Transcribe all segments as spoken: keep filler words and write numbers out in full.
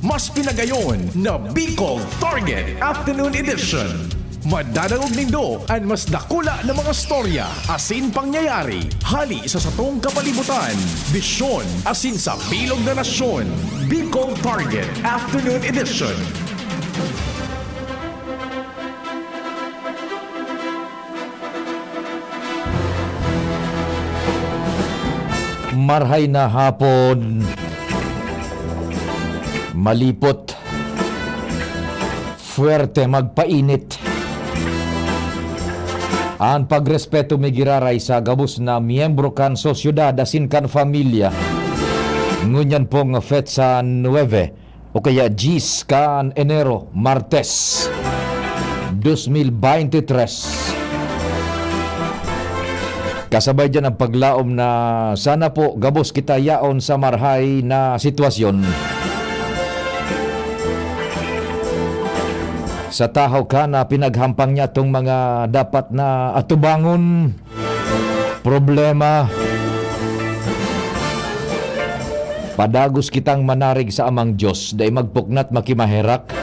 Mas pinagayon na Bicol Target Afternoon Edition. Madadangog nindo an mas dakula na mga storya asin pangyayari hali sa satong kapalibutan, bisyon asin sa bilog na nasyon. Bicol Target Afternoon Edition. Marhay na hapon. Malipot. Fuerte, magpainit. An pagrespeto mi giraray sa gabos na miyembro kan sosyedad asin kan pamilya. Ngunyan pong petsa nuebe, o kaya diyes kan Enero, Martes, dos mil beintitres. Kasabay diyan ang paglaom na sana po gabos kita yaon sa marhay na sitwasyon. Sa tahaw ka na pinaghampang niya tong mga dapat na atubangon, problema. Padagos kitang manarig sa Amang Diyos, dai magpuknat makimaherak.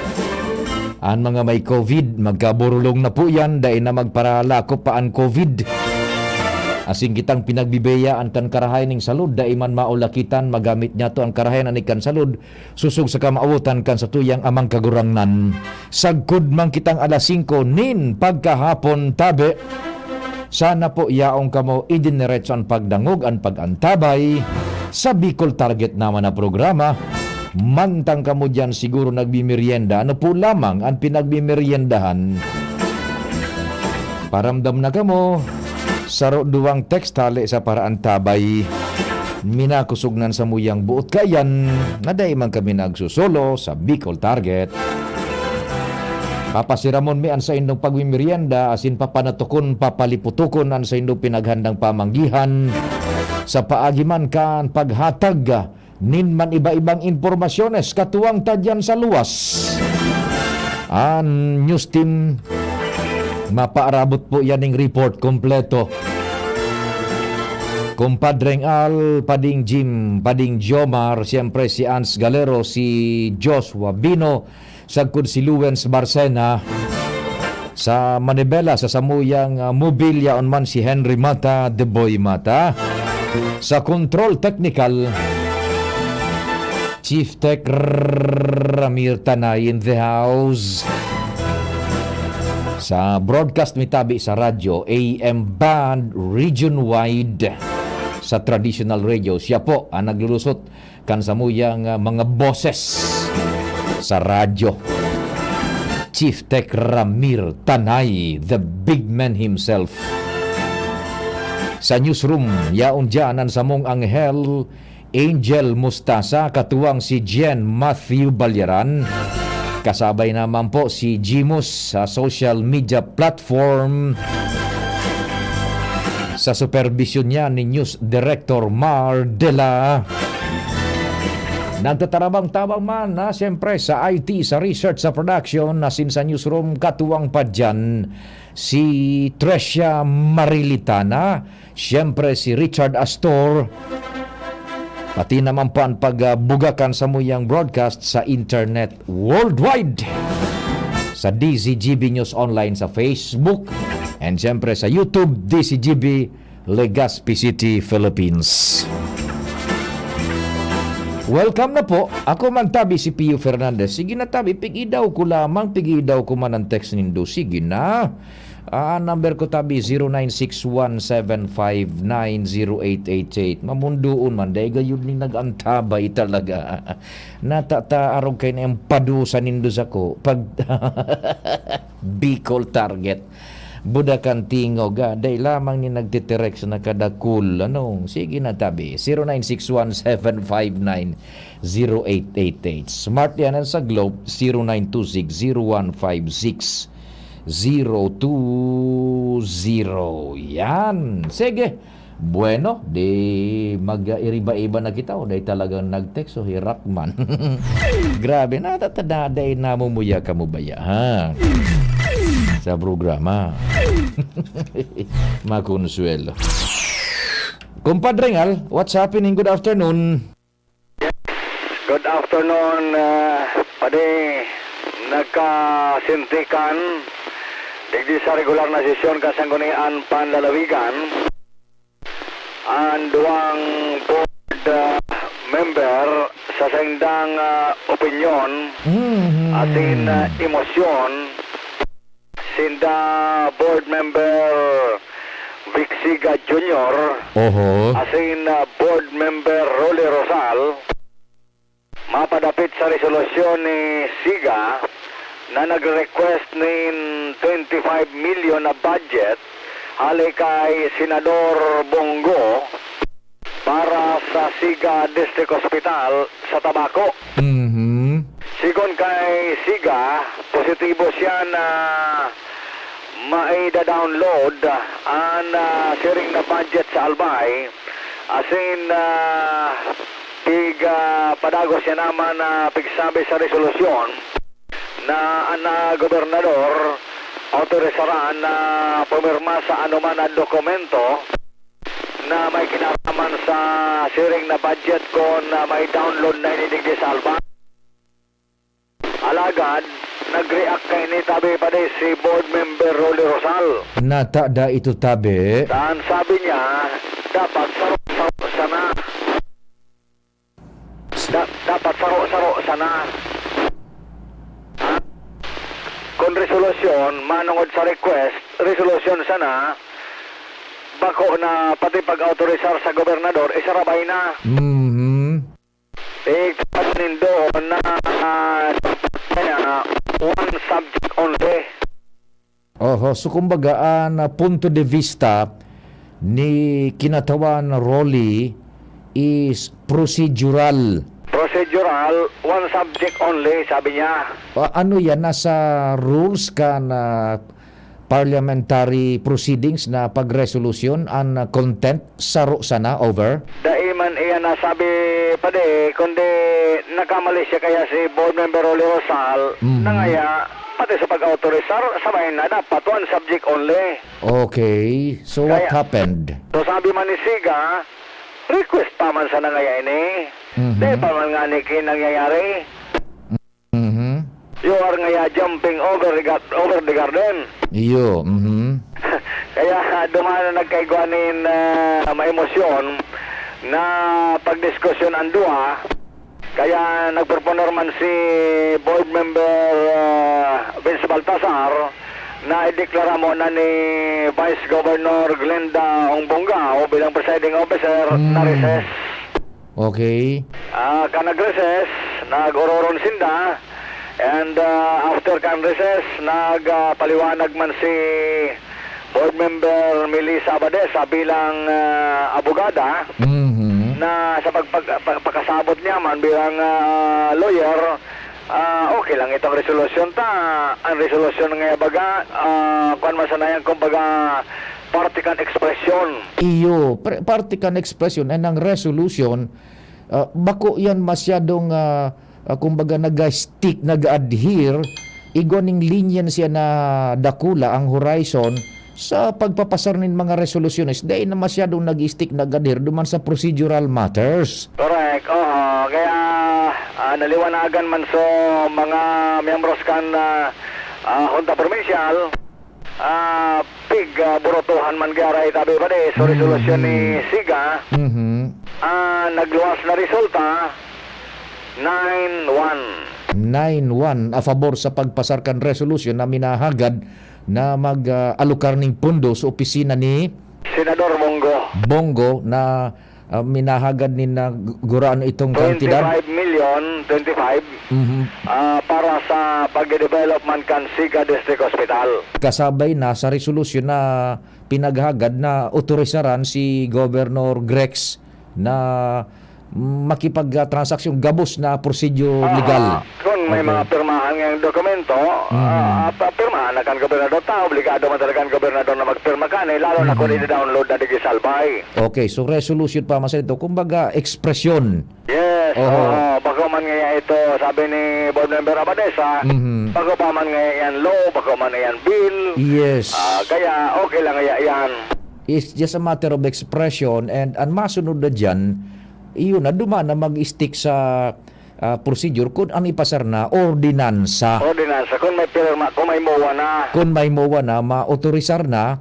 An mga may covid, magkaburulong na po yan, dai na magparalakop pa an covid. Asin kitang pinagbibiyayaan kan karahay ning salud, dai man maulakitan, magamit niyato an karahay na ning kan salud, sosog sa kamawotan kan satuyang Amang Kagurangnan. Sagkod man kitang alas singko nin pagkahapon, tabi. Sana po yaon kamo idineretso an pagdangog, an pag-antabay sa Bicol Target naman na programa. Mantang kamo diyan siguro nagmimerienda, ano po lamang an pinagmimeriendahan? Paramdam na kamo, saro duwang text hale sa paraantabay. Minakosog nan samuyang boot kaiyan na dai man kami nagsusolo sa Bicol Target. Papasiramon mi an saindong pagmimerienda asin papanatokon, papaliputokon an saindong pinaghandang pamanggihan sa paagi man kan paghatag nin man iba-ibang impormasyones katuwang ta diyan sa luwas. An news team, mapaarabot po yan ning report kompleto. Kumpadreng Al, Pading Jim, Pading Jomar, siyempre si Ans Galero, si Joshua Bino, sagkod si Luwens Barcena. Sa manibela, sa samuyang, ah, mobilya, yaon man si Henry Mata, The Boy Mata. Sa control technical, Chief Tech Ramir Tanay in the house. Sa broadcast mi tabi sa radyo, A M band, region wide, sa traditional radio, siya po ang naglulusot kan samuyang, ah, mga boses sa radyo. Chief Tech Ramir Tanay, the big man himself. Sa newsroom, yaon diyan an samong anghel, Angel Mustasa, katuwang si Jen Matthew Balyaran. Kasabay naman po si Jimus sa social media platform. Sa superbisyon niya ni News Director Mar Dela. Nagtatarabang-tabang man, ha, siyempre, sa I T, sa research, sa production, asin sa newsroom, katuwang pa diyan si Trecia Marilitana, siyempre, si Richard Astor, pati naman po an pagbuga kan samuyang broadcast sa internet worldwide. Sa D Z G B News Online sa Facebook, and siyempre sa YouTube, D Z G B Legazpi City, Philippines. Welcome na po. Ako man tabi si Pio Fernandez. Sige na tabi, pigidaw ko lamang, pigidaw ko man ang text nindo. Sige na. Ah, number ko tabi, zero nine six one seven five nine zero eight eight eight. Mamundoon man, dai gayud ning nag-antabay talaga. Natataarog kay na yung padusa nindo sako. Pag Bicol Target. Budakan tingog, ah, dai lamang ni nagtitirex na kadakul. Ano? Sige na tabi. Zero nine six one seven five nine zero eight eight eight. Smart yan ang sa Globe, zero nine two six zero one five six zero two zero. Yan. Sige. Bueno, di mag-iriba-iba na kita. O, dai talagang nag-text, o, hirak man. Grabe, natatada, dai namumuya kamo baya, ha? Sa programa. Makonsuelo. Kumpadre Ngal, what's happening? Good afternoon. Good afternoon, ah, Di nagkasintikan digdi sa regular na sesyon kan Sangguniang Panlalawigan an duwang board, ah, member sa saindang, ah, opinyon Mhm. asin, ah, emosyon. Sinda board member Vic Siga Junior Oho. asin, ah, board member Rolly Rosal. Mapadapit sa resolusyon ni Siga na nagre-request nin twenty-five million na budget hale kay Senador Bong Go para sa Siga District Hospital sa Tabaco. Mhm. Sigon kay Siga, positibo siya na maida-download an, ah, siring na budget sa Albay, asin, ah, pig, ah, padagos niya naman na pigsabi sa resolusyon na an, ah, gobernador autorisaran na pumirma sa anoman na dokumento na may kinalaman sa siring na budget kun, ah, may download na ini digdi sa Albay. Alagad, nag-react kaini tabi pa di si Board Member Rolly Rosal. Natada ito tabi. Saan sabi niya, dapat saro-saro sana. Da-, dapat saro-saro sana. Ha? Kung resolusyon, manongod sa request, resolusyon sana, bako na pati pag-autorisar sa gobernador, isarabay na. Mhm. Eh, kapag nindo na, ah, na one subject only. Oho, so kumbaga, an, ah, punto de vista ni Kinatawan Rolly is procedural. Procedural, one subject only, sabi niya. Ah, ano yan? Nasa rules kan, ah, parliamentary proceedings na pagresolusyon an, ah, content? Saro sana, over? Dai man iyan nasabi, padi, kundi nakamali siya kaya si Board Member Rolly Rosal, Mhm. na ngaya, pati sa pag-autorisar, sabay na dapat one subject only. Okay. So, what Kaya, happened? so sabi man ni Siga, request pa man sana ngaya ini. Mhm. Di pa man nga ni kinangyayari. Mhm. You are ngaya jumping over the gar-, over the garden. Iyo, mhm. Kaya, ah, duman na nagkaigwa nin, ah, maemosyon na pagdiskusyon ang duwa. Kaya nagproponer man si Board Member, ah, Vince Baltasar na ideklara mo na ni Vice Governor Glenda Ong Bongao bilang presiding officer na Mm. recess. Okay. Ah, kan nag-recess, nag-ororon sinda. And, ah, after kan recess, nag, ah, paliwanag man si Board Member Melissa Abadesa bilang, ah, abogada Mhm. na sa pagpag-, pag-, pagkasabot niya man bilang, ah, lawyer, ah, okay lang itong resolusyon ta. Ang resolusyon nga baga, ah, kwan man sana yan, kumbaga, parte kan ekspresyon. Iyo, pre-, parte kan ekspresyon, and ang resolution, ah, bako yan masyadong, ah, ah, kumbaga, nag-stick, nag-adhere, igwa ning leniency na dakula ang horizon sa pagpapasar nin mga resolusyones, dai na masyadong nag-stick, nag-adhere duman sa procedural matters. Correct, oo. Kaya, ah, naliwanagan man so mga miyembros kan, ah, ah, Junta Provincial, ah, pig, ah, burotohan man gyaray tabi pa di. So, resolusyon ni Mhm. Siga, Mhm. ah, nagluwas na resulta, nine one. Nine one a favor sa pagpasar kan resolusyon na minahagad na mag, ah, alokar ning pondo sa opisina ni Senador Bong Go. Bong Go na, ah, minahagad nin, ah, gu-, gurano itong kantidad? Twenty-five million, twenty-five, Mhm. ah, para sa pagde-development kan Siga District Hospital. Kasabay na sa resolusyon na pinaghagad na otorisaran si Governor Grex na makipag, ah, transaksyon gabos na prosedyo Aha. legal. Kung may Okay. mga pirmahan ngayong dokumento, Mhm. ah, pa-, pirmahan na kan gobernador. Ta, obligado man talaga ang gobernador na magpirma kan, eh, lalo na kung Mhm. i-download na digdi sa Albay. Okay, so resolution pa man sa ito, kumbaga, ekspresyon. Yes, Oho. oo. Bako man ngaya ito, sabi ni Board Member Abadesa, Mhm. bako pa man ngaya yan law, bako man yan bill. Yes. Ah, kaya okay lang ngaya yan. It's just a matter of expression, and ang masunod na dyan, iyon na, duman na mag-stick sa, ah, procedure kun an ipasar na ordinansa. Ordinansa, kun may pirma, kun may MOA na. Kun may MOA na, maotorisar na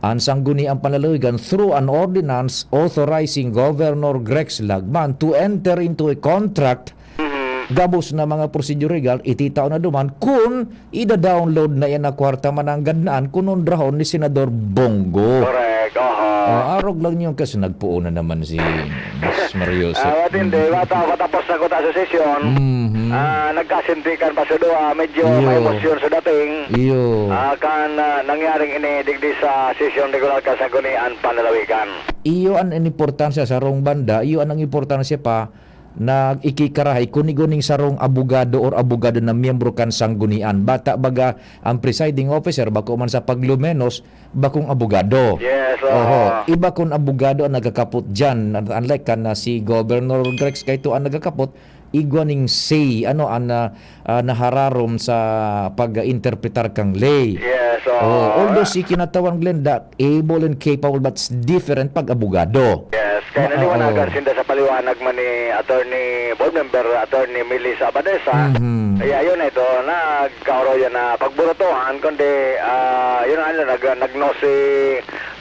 an Sangguniang Panlalawigan through an ordinance authorizing Governor Grex Lagman to enter into a contract. Mhm. Gabos na mga prosedural, ititao na duman kun ida-download na yan na kwarta mananggad na an kunondrahon ni Senador Bonggo. Correct, oho. Ah, arog lang yun kasi nagpuon na naman si Miss Marioso. Ah, matindi. Mm. Bata, matapos na ko ta sa sesyon. Mhm. Ah, nagkasintikan pa sa duha. Medyo Iyo. may emosyon sa dating. Iyo. Ah, kan, ah, nangyaring ini digdi sa sesyon regular kan Sanggunian Panlalawigan. Iyo an, an importansya sa rong banda. Iyo an, ang importansya pa na ikikarahay kun igwa ning sarong abogado or abogado na miyembro kan sanggunian. Bata baga ang presiding officer, bako man sa paglumenos, bakong abogado. Yes, oo. Oho. Iba kun abogado ang nagkakapot diyan. Unlike kan na si Governor Grex Kaito ang nagkakapot, igwa ning say, ano, ang, ah, ah, nahararom sa pag-interpretar kang lay. Yes, oo. Oh, although si Kinatawan Glenda, able and capable, but it's different pag abogado. Yes, kaya Ma-, naliwanagan oo. sinda sa paliwanag man ni Attorney, Board Member Attorney Melissa Abadesa. Mhm. Kaya yun, ito, nagkaoroyan na pagburutuhan, kundi, ah, yun nga, nag-, nag-no si,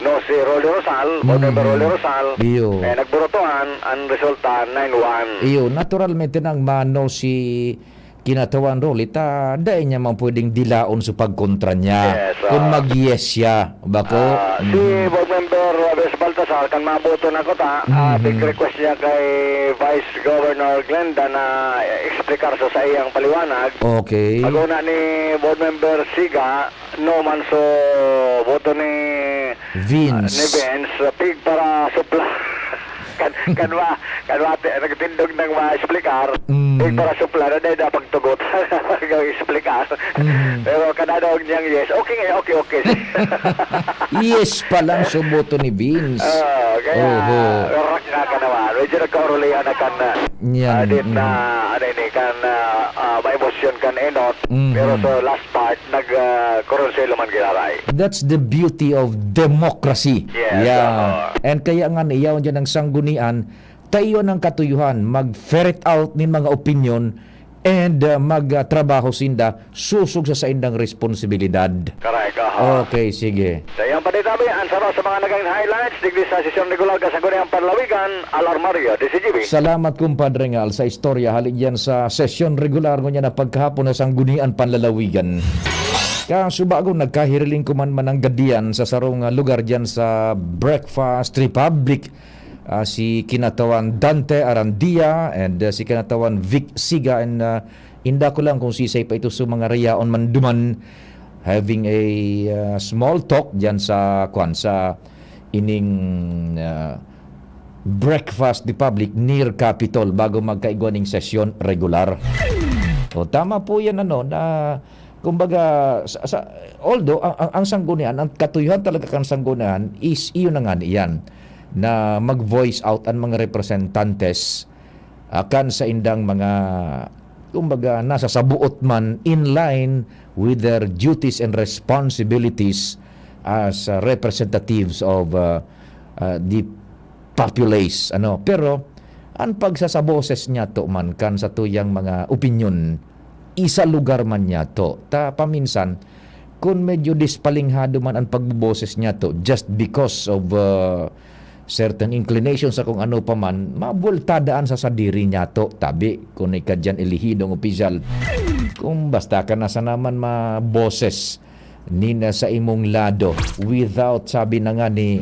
no si Rolly Rosal, Board Member Mhm. Rolly Rosal. Iyo. Eh, nagburutuhan, ang resulta, nine one. Iyo, naturalmente nang mano si Kinatawan Rolly, ta dai niya man pwedeng dilaon sa pagkontra niya. Yes, Kung ah. mag-yes siya, bako. Ah, si Mm. Board Member Abes Baltasar, kan maboto na ko ta, ah, Mhm. big request niya kay Vice Governor Glenda na explicar sa saiyang paliwanag. Okay. Pag-una ni Board Member Siga, no man so boto ni, Vince. ah, ni Vince, pig para supla. Kan, kan wa, kan wa, ti-, nagtindog nang ma-explicar, Mm. pig para supla na dahil dapat tugot. Pag-explicar. Mm. Pero kan ano niyang yes, okay nga, okay, okay. Yes pa lang so boto ni Vince. Ah, kaya, Oho. rarak nga ka naman. Medyo nagkaurulihan na kan, ah, Yan, adit na, mm. ano ini, kan, ah, ah, maemosyon kan enot. Mhm. Pero sa last part, nag, ah, koronselo man giraray. That's the beauty of democracy. Yes, Yeah. oo. And kaya nga, niyaw dyan ang sanggunian, tayo ng katuyuhan, mag-ferret out nin mga opinion and, ah, mag, ah, trabaho sinda, susog sa saindang responsibilidad. Correct, aha. Okay, sige. Sa iyang panitabi, ang sarap sa mga naging highlights, digdi sa sesyon regular kan Sangguniang Panlalawigan, Alarmario, D C G B. Salamat, kumpadre Ngal, sa istorya hali diyan sa sesyon regular ngunyan na pagkahapon na Sanggunian Panlalawigan. Kasubago, nagkahiriling ko man mananggad diyan sa sarong, ah, lugar diyan sa Breakfast Republic, ah, si Kinatawan Dante Arandia and, ah, si Kinatawan Vic Siga and, ah, inda ko lang kung sisay pa ito sa mga rayaon man duman, having a, ah, small talk diyan sa, kwan, sa ining, ah, Breakfast Republic near Capitol bago magkaigwa ning sesyon regular. O, tama po yan, ano, na, kumbaga, sa, sa, although, ang, ang, ang sanggunian, ang katuyuhan talaga kan sanggunian is iyon na nga iyan, na mag-voice out ang mga representantes, ah, kan saindang mga, kumbaga, nasa sabuot man in line with their duties and responsibilities as, ah, representatives of, ah, ah, the populace, ano. Pero, ang pagsasaboses niyato man kan satuyang mga opinyon, isa lugar man niyato. Ta paminsan, kun medyo dispalinghado man ang pagboboses niyato just because of, ah, certain inclinations sa kung ano pa man, mabultadaan sa sadiri niyato, tabi, kun ika diyan elehidong opisyal. Kung basta ka na sana man maboses nin sa imong lado without, sabi na nga ni,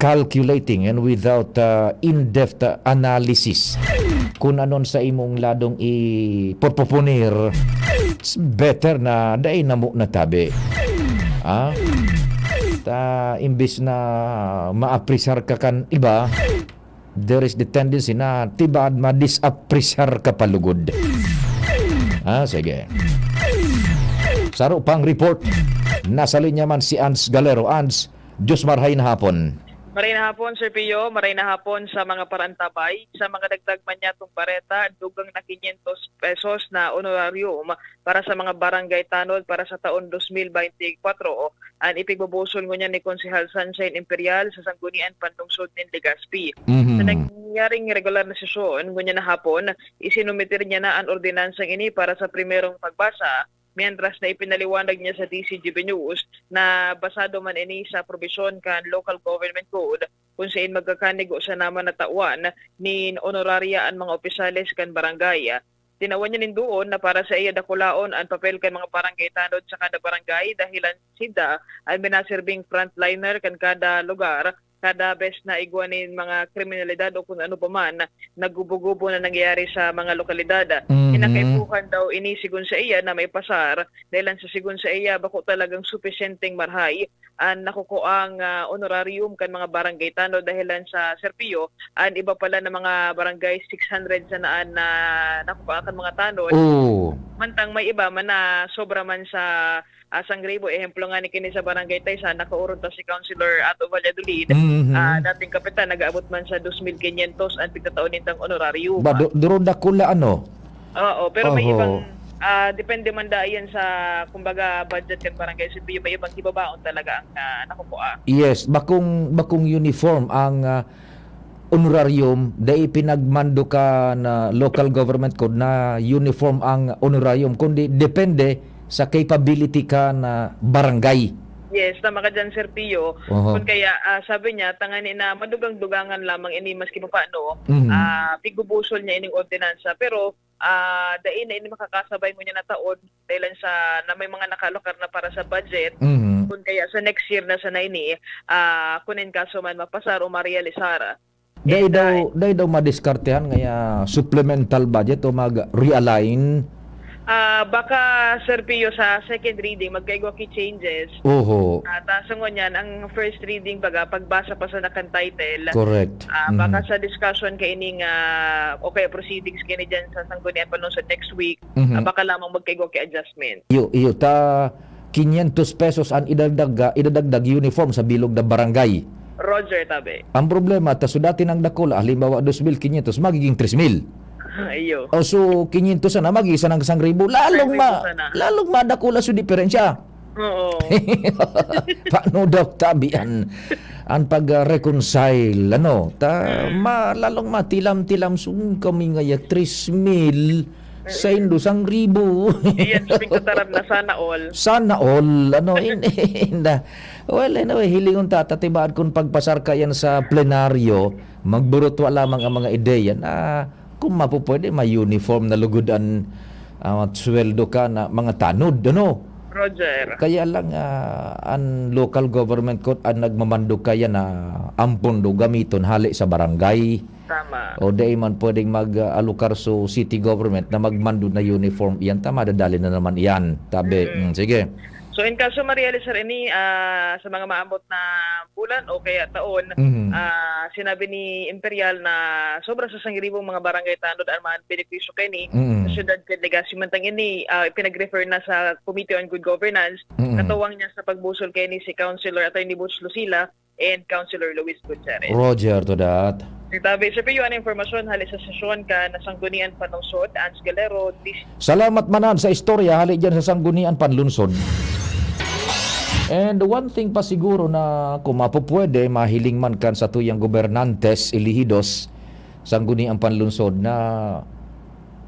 calculating and without, ah, in-depth, ah, analysis kun anon sa imong ladong ipopoponer, it's better na dai na mo natabi. Ah? Ta, imbis na maapresar ka kan iba, there is the tendency na tibaad madisapresar ka pa lugod. Ah, sige. Saro pang report. Nasa linya man si Ans Galero. Ans, Diyos marhay na hapon. Maray na hapon, Sir Pio. Maray na hapon sa mga parantabay. Sa mga dagdag man niyatong bareta, dugang na quinientos pesos na honorarium para sa mga barangay tanod para sa taon dos mil beintikwatro an ipigbubusol ngunyan ni Konsehal Sunshine Imperial sa Sanggunian Panlungsod nin Legazpi. Sa Mhm. nangyaring regular na sesyon ngunyan na hapon, isinumitir niya na an ordinansang ini para sa primerong pagbasa, mientras na ipinaliwanag niya sa D C G B News na basado man ini sa probisyon kan Local Government Code kung sain magkakanigo sa naman na tawan nin honoraria an mga opisyales kan barangay. Tinawan niya nin duon na para sa iya dakulaon an papel kan mga barangay tanod sa kada barangay dahilan sinda an minaserbing frontliner kan kada lugar kada bes na igwa nin mga kriminalidad o kung ano pa man na gubo-gubo na nangyayari sa mga lokalidad. Mhm. Kinakaipuhan daw ini sigon sa iya na maipasar dahil sa sigon sa iya bako talagang supisyenteng marhay an nakukuang, ah, honorarium kan mga barangay tanod dahilan sa Sir Pio, an iba pala na mga barangay six hundred sanaan na nakukuha kan mga tanod. Oo. Mantang may iba man na sobra man sa, ah, sangribo. Ehemplo nga ni kini sa Barangay Taysa, nakaurod ta si Councilor Ato Valladolid, Mhm. ah, dating kapitan, nag-aabot man sa dos mil quinientos an pigtatao nindang honorarium. Ba, du-, duro dakula, ano? Oo, pero may Oho. ibang, ah, depende man da yan sa, kumbaga, budget kan barangay C P U, may ibang hibabaon talaga ang, ah, nakukuha. Yes, bakong, bakong uniform ang, ah, honorarium, dai pinagmando ka na local government code na uniform ang honorarium, kundi depende sa capability ka na barangay. Yes, tama ka dyan, Sir Pio. Oho. Kun kaya, ah, sabi niya, tangani na madugang-dugangan lamang ini, maski pa paano, Mhm. ah, pigubusol niya ining ordinansa. Pero, ah, dai na ini makakasabay ngunyan na taon dahil sa, na may mga nakalokar na para sa budget. Mhm. Kun kaya sa next year na sana ini, ah, kun in kaso man mapasar o marealisar. Dai And, daw, ah, dai daw madiskartehan ngaya supplemental budget o mag-realign? Ah, baka, Sir Pio, sa second reading, magkaigwa ki changes. Oho. Ah, ta, sa ngunyan, ang first reading, baga, pagbasa pa sana kan title. Correct. Ah, baka Mhm. sa discussion kaining, ah, o kaya proceedings kaini dyan sa Sanggunian Panlungsod next week, Mhm. ah, baka lamang magkaigwa ki adjustment. Iyo, iyo. Ta, quinientos pesos an idagdag, ah, idadagdag uniform sa bilog na barangay. Roger, tabi. Ang problema, ta, so dati nang dakula, halimbawa, dos mil quinientos, magiging tres mil. Iyo. O, so, quinientos sana, magiging sanang sangribo. Lalong ma-, Sangribo sana. lalong madakula so diferensya. Oo. Paano daw tabi an, an pag-reconcile, ano? Ta, Mm. ma-, lalong matilam-tilam, so, kami ngaya, tres mil, Mm. saindo, sangribo. Iyan, so, pigtataram na, sana all. Sana all, ano, in, in the, well, anyway, hilingon ta, ta tibaad kun pagpasar ka yan sa plenaryo, magburutwa lamang ang mga ideya na kung mapupwede, may uniform na lugod an, ah, sweldo ka na mga tanod, ano? Roger. Kaya lang, ah, an local government code an nagmamando kaya na an pondo gamiton hale sa barangay. Tama. O dai man pwedeng mag-alokar so city government na magmando na uniform iyan. Ta, madadali na naman iyan, tabi. Mm-mm. Mm, sige. So, in kaso marealisar ini, ah, sa mga maabot na bulan o kaya taon, Mhm. ah, sinabi ni Imperial na sobra sa sangribong mga barangay tanod an mga benepisyo kaini Mm. sa siyudad kan Legazpi. Mantang ini, ah, ipinag-refer na sa Committee on Good Governance. Mm. Katuwang niya sa pagbusol kaini si Councilor Attorney Butch Lucila and Councilor Luis Gutierrez. Roger to that. Tabi, Sir Pio, an impormasyon hale sa sesyon kan Sanggunian Panlungsod, Ans Galero, D C. Salamat, Manan, sa istorya hale dyan sa Sanggunian Panlungsod. And one thing pa siguro na kung mapupwede, mahiling man kan satuyang gobernantes, elehidos, Sanggunian Panlungsod na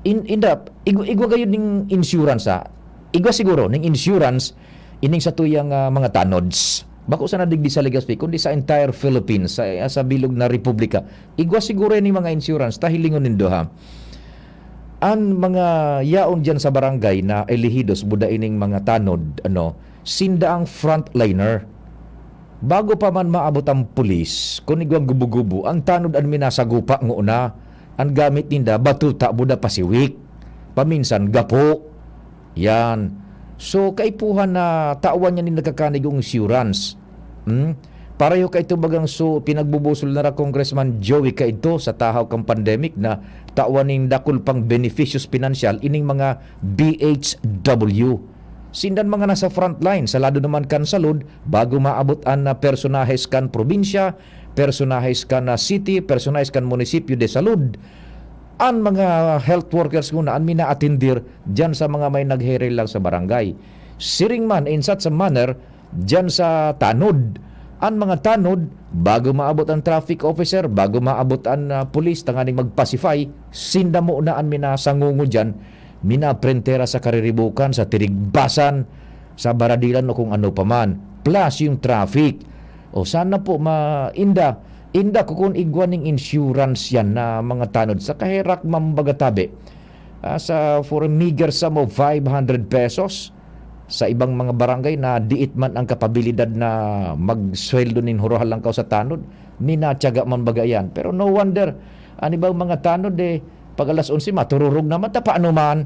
in, in the, igwa, igwa gayud ning insurance, ha? Igwa siguro ning insurance ining satuyang, ah, mga tanods. Bako sana digdi sa Legazpi, kundi sa entire Philippines, sa, sa bilog na republika. Igwa siguro ining mga insurance, ta hilingon nindo, ha. An mga yaon diyan sa barangay na elehidos, buda ining mga tanod, ano, sinda ang frontliner. Bago pa man maabot ang pulis, kun igwang gubo-gubo, ang tanod an minasagupa ngona, an gamit ninda, batuta, buda, pasiwik, paminsan gapo. Yan. So, kaipuhan na tawan niya nin nagkakanigong insurance. Hmm? Pareho kaito bagang so pinagbubusol na ra Congressman Joey kaidto sa tahaw kan pandemic na tawan nin dakul pang beneficios pinansyal ining mga B H W. Sindan mga nasa frontline, sa lado naman kan salud, bago maabot an, ah, personahes kan probinsya, personahes kan, ah, city, personahes kan munisipyo de salud. An mga health workers nguna an minaatendir diyan sa mga may nagherel lang sa barangay. Siring man, in such a manner, diyan sa tanod. An mga tanod, bago maabot an traffic officer, bago maabot an, ah, pulis tanganing mag-pacify, sinda mo na an minasangungo diyan, minaprentera sa kariribukan, sa tirigbasan, sa baradilan o kung ano pa man. Plus yung traffic. O sana po ma-, inda, inda ko kung igwa ning insurance yan na mga tanod. Sa kaherak mambagatabi. Ah, sa for a meager sum of five hundred pesos, sa ibang mga barangay na diit man ang kapabilidad na magsweldo nin hurahal lang kaw sa tanod, minatyaga man baga yan. Pero no wonder, an ibang mga tanod, eh, pag alas onse, matururog naman, ta paano man?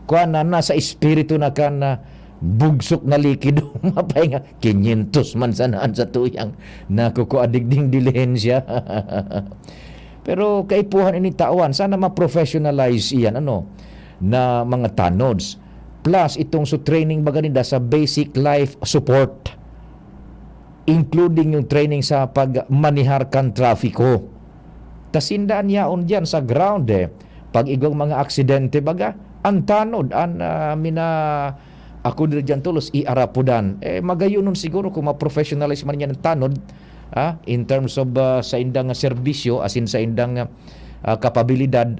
Kuwan na, nasa espiritu na kan, ah, bugsok na likido, mapahinga, kinyentos man sanaan sa tuyang, nakukua digding dilihensya. Pero kaipuhan ini tawan, sana ma-professionalize iyan, ano, na mga tanods. Plus, itong su training baga ninda sa basic life support, including yung training sa pagmanihar kan trafiko. Ta sinda an yaon diyan sa ground, eh. Pag igwang mga aksidente baga, an tanod, an, ah, mina-, ako diri diyan tolos, iarapudan. Eh, magayonon siguro kung ma-professionalize man yan ang tanod, ah, in terms of, ah, sa indang serbisyo, as in sa indang, ah, kapabilidad,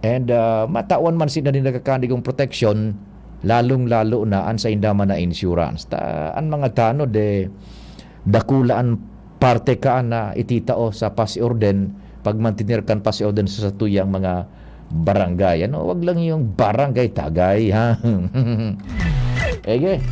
and, ah, matawan man sinda nin nagkakanigong proteksyon, lalong-lalo na an sa inda man na insurance. Ta, an mga tanod, eh, dakula an parte ka na ititao sa pasiorden, pagmantener kan pasiorden sa satuyang mga barangay. Ano, wag lang yung barangay tagay, ha? Ege.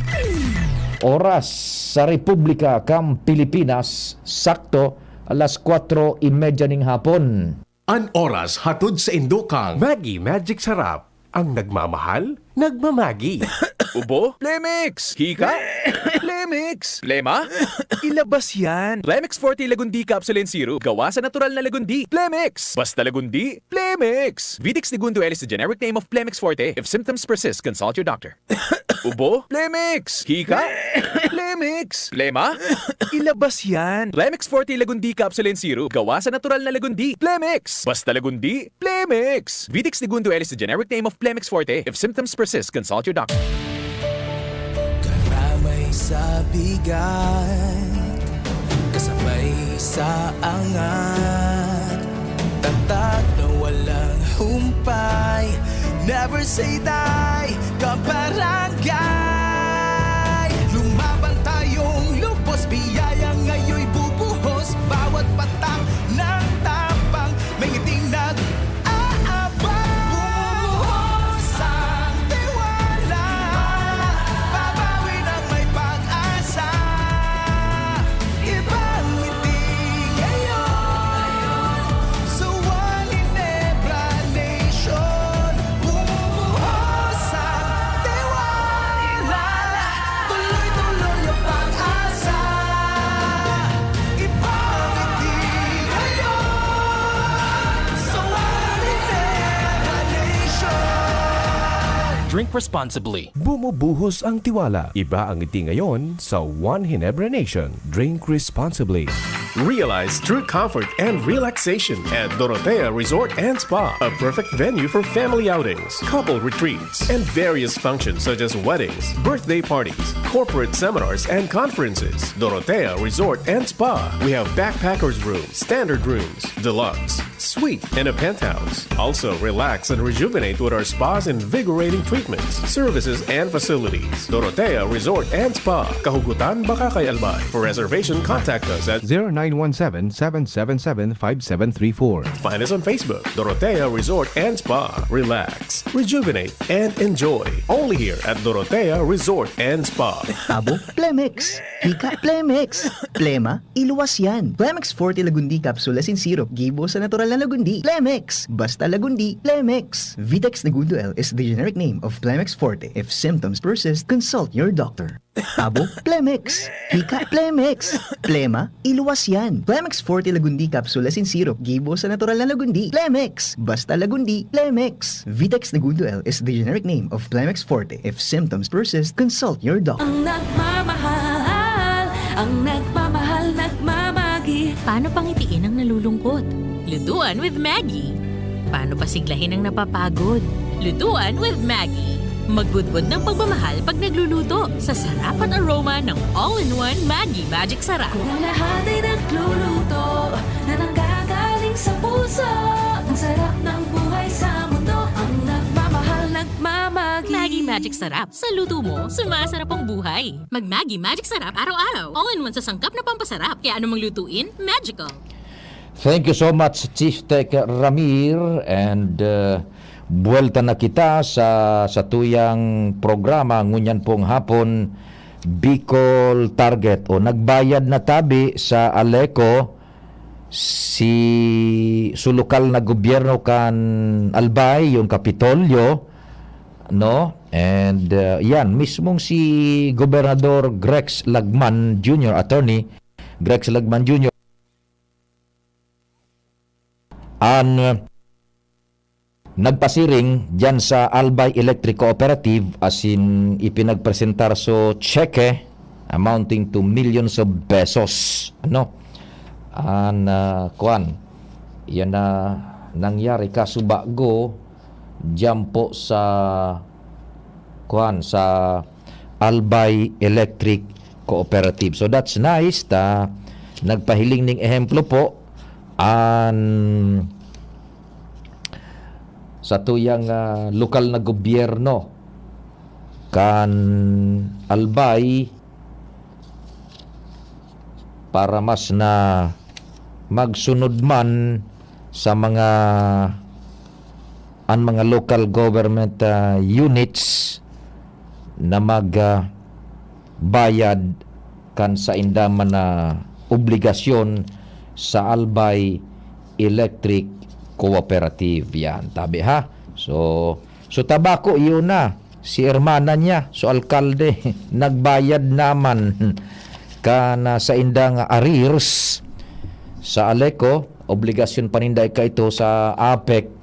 Oras sa Republika kan Pilipinas, sakto alas kwatro y media ning hapon. An oras hatod sa indo kan Maggi Magic Sarap. Ang nagmamahal, nagmamagi. Ubo? Plemix! Hika? Plemix! Plema? Ilabas yan! Plemix Forte Lagundi Capsule and Syrup. Gawa sa natural na lagundi. Plemix! Basta lagundi, Plemix! Vitex Segundo L is the generic name of Plemix Forte. If symptoms persist, consult your doctor. Ubo? Plemix! Hika? Plemix! Plema? Ilabas yan! Plemix Forte Lagundi Capsule and Syrup. Gawa sa natural na lagundi. Plemix! Basta lagundi, Plemix! Vitex Segundo L is the generic name of Plemix Forte. If symptoms persist, consult your doctor. Karamay sa bigat, kasabay sa angat, tatak na walang humpay. Never say die, kabarangay. Lumaban tayong lubos, biyaya ngayon'y bubuhos. Bawat patak ng tapang, may ngiting nag-aabang. Bumuhos ang tiwala, babawi ng may pag-asa. Ibang ngiti ngayon sa One Ginebra Nation. Bumubuhos ang tiwala, tuloy-tuloy ang pag-asa. Ibang ngiti ngayon sa One Ginebra Nation. Drink responsibly. Bumubuhos ang tiwala. Iba ang ngiti ngayon sa One Ginebra Nation. Drink responsibly. Realize true comfort and relaxation at Dorotea Resort and Spa, a perfect venue for family outings, couple retreats, and various functions such as weddings, birthday parties, corporate seminars, and conferences. Dorotea Resort and Spa. We have backpackers room, standard rooms, deluxe, suite, and a penthouse. Also, relax and rejuvenate with our spa's invigorating treatments, services, and facilities. Dorotea Resort and Spa, Kahugutan, Bacacay, Albay. For reservation, contact us at zero nine one seven, seven seven seven, five seven three four. Find us on Facebook, Dorotea Resort and Spa. Relax, rejuvenate, and enjoy. Only here at Dorotea Resort and Spa. Abo, Plemex. Hika, Plemex. Plema, iluwas yan. Plemex Forte Lagundi Capsule as in syrup. Gibo sa natural Lagundi, Plemex. Basta Lagundi, Plemex. Vitex Negundo L is the generic name of Plemex Forte. If symptoms persist, consult your doctor. Abo, Plemex. Hika, Plemex. Plema, iluwas yan. Plemex Forte Lagundi Capsule asin Syrup, gibo sa natural na Lagundi. Plemex. Basta Lagundi, Plemex. Vitex Negundo L is the generic name of Plemex Forte. If symptoms persist, consult your doctor. Ang nagmamahal, ang nagmamahal, nagmamagi. Paano pangitiin ang nalulungkot? Lutuan with Maggie. Paano pasiglahin ang napapagod? Lutuan with Maggie. Magudbod ng pagmamahal pag nagluluto sa sarap at aroma ng all-in-one Maggie Magic Sarap. Kung ang lahat ay nagluluto na nanggagaling sa puso, ang sarap ng buhay sa mundo, ang nagmamahal, nagmamagi. Maggie Magic Sarap. Sa luto mo, sumasarap ang buhay. Mag Maggie Magic Sarap araw-araw. All-in-one sa sangkap na pampasarap. Kaya anumang lutuin, magical. Thank you so much, Chief Tech Ramir. And uh, buwelta na kita sa satuyang programa ngunyan pong hapon, Bicol Target. O, nagbayad na tabi sa Aleco si, su lokal na gobyerno kan Albay, yung Kapitolyo, no? And uh, yan, mismong si Gobernador Grex Lagman Junior, Attorney Grex Lagman Junior, an nagpasiring diyan sa Albay Electric Cooperative, asin ipinagpresentar so tseke amounting to millions of pesos. Ano? An, ah, kuwan, yan na nangyari kaso bago diyan po sa, kuwan, sa Albay Electric Cooperative. So that's nice ta nagpahiling ning ehemplo po an satuyang, ah, lokal na gobyerno kan Albay para mas na magsunod man sa mga, an mga local government, ah, units na mag, ah, bayad kan sainda man na obligasyon sa Albay Electric Cooperative. Yan, tabi ha. So, so tabako, iyon na. Si hermana niya, so alkalde, nagbayad naman kan, ah, saindang arrears sa Aleco, obligasyon paninda ika ito sa APEC.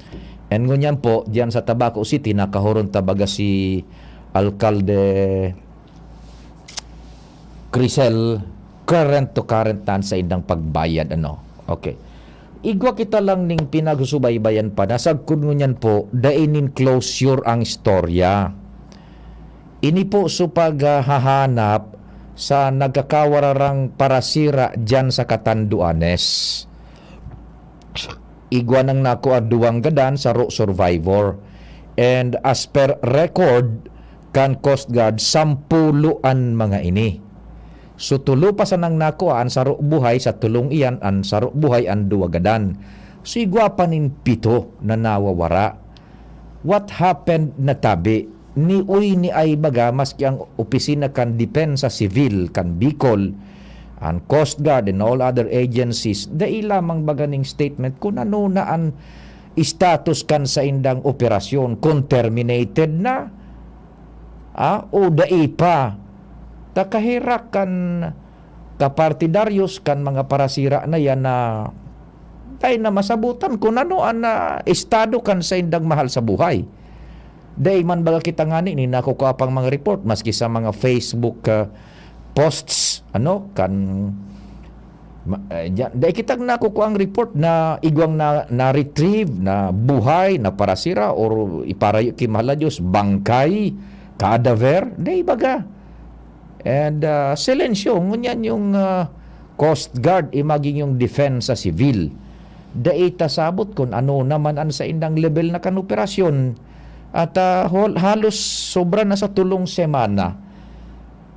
And ngunyan po, diyan sa Tabaco City, nakahuron tabaga si Alkalde Crisel, current to current na an saindang pagbayad, ano. Okay. Igwa kita lang ning pinagsusubaybayan pa, na sagkod ngunyan po, dai nin closure ang istorya. Ini po so paghahanap sa nagkakawararang parasira diyan sa Catanduanes. Igwa nang nakua duwang gadan, saro survivor. And as per record kan Coast Guard, sampulo an mga ini. So, tulo pa sanang nakua, an saro buhay, sa tulong iyan, an saro buhay, an duwa gadan. So, igwa pa nin pito na nawawara. What happened na tabi? Ni uy ni ay baga, maski ang opisina kan Depensa Civil kan Bicol, an Coast Guard and all other agencies, dai lamang baga ning statement kun ano na an status kan saindang operasyon, kun terminated na, ah, o dai pa. Ta kaherak kan kapartidaryos kan mga parasira na yan na dai na masabutan kun ano an, ah, estado kan saindang mahal sa buhay. Dai man baga kita ngani nin nakukua pang mga report maski sa mga Facebook, ah, posts, ano, kan ma-, eh, diyan, dai kitang nakukuang report na igwang na, na-retrieve, na buhay, na parasira, or iparayo ki mahal na Diyos, bangkay, cadaver, dai baga. And, ah, silensyo, ngunyan yung, ah, Coast Guard, imagine yung Depensa Civil. Dai ta sabot kun ano naman an saindang level na kan operasyon. At, ah, hol-, halos sobra na sa tulong semana.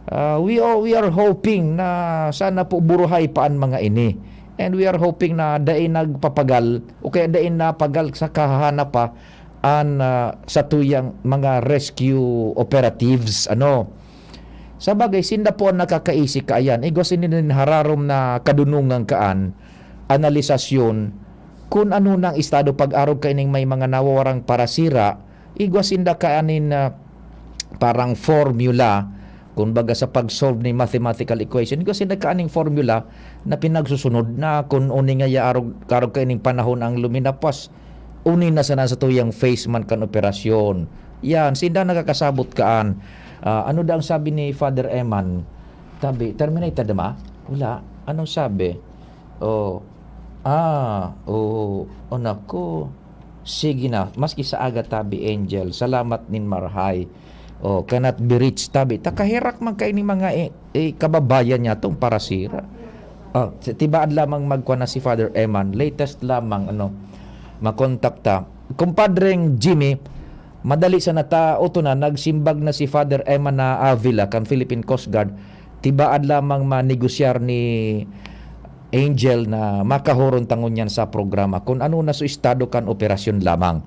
Ah, we are, we are hoping na sana po buruhay pa an mga ini. And we are hoping na dai nagpapagal o kaya dai napagal sa kahahanap pa an, ah, satuyang mga rescue operatives, ano. Sa bagay, sinda po an nakakaisi kaayan. Igwa sini nin hararom na kadunungan kaan, analisasyon, Kun ano na ang estado pag-arog kaining may mga nawawarang parasira, igwa sinda kaanin na parang formula, kumbaga sa pag-solve ni mathematical equation, igwa sinda kaaning formula na pinagsusunod na kun uni nga yaarog, karog kaining panahon ang luminapas, uni na sana sa tuyang phase man kan operasyon. Yan, sinda nakakasabot kaan. Ah, ano daw ang sabi ni Father Eman? Tabi, terminated na ma? Wala. Anong sabi? Oh. Ah, oo. Oh, naku. Sige na. Maski sa aga tabi, Angel. Salamat nin marhay. Oh, cannot be reached tabi. Takaherak man kayo ni mga, eh, eh, kababayan niya tong parasira. Oh, si- tibaad lamang magkwa na si Father Eman. Latest lamang, ano, makontakta. Kumpadreng Jimmy, madali sa nata, uto na, nagsimbag na si Father Eman na Avila kan Philippine Coast Guard. Tibaad lamang manegosyar ni Angel na makahoron ta ngunyan sa programa kun ano na su estado kan operasyon lamang.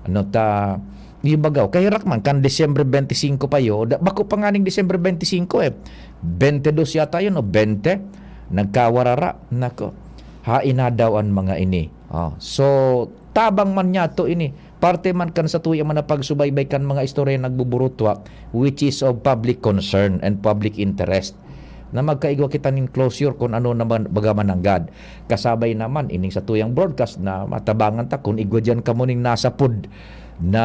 Ano ta, yung bagaw, kahirak man, kan Disyembre twenty-five pa yo, da, bako pa nganing Disyembre twenty-five eh. Twenty-dos yata yun o twenty, nagkawarara. Nako, hain na daw an mga ini. Oh, so, tabang man niya to ini. Parte man kan satuya man na pagsubaybay kan mga istorya nagbuburutwa, which is of public concern and public interest. Na magkaigwa kita nin closure kun ano naman baga mananggad. Kasabay naman ining satuyang broadcast na matabangan ta kun igwa diyan kamo ning nasapod na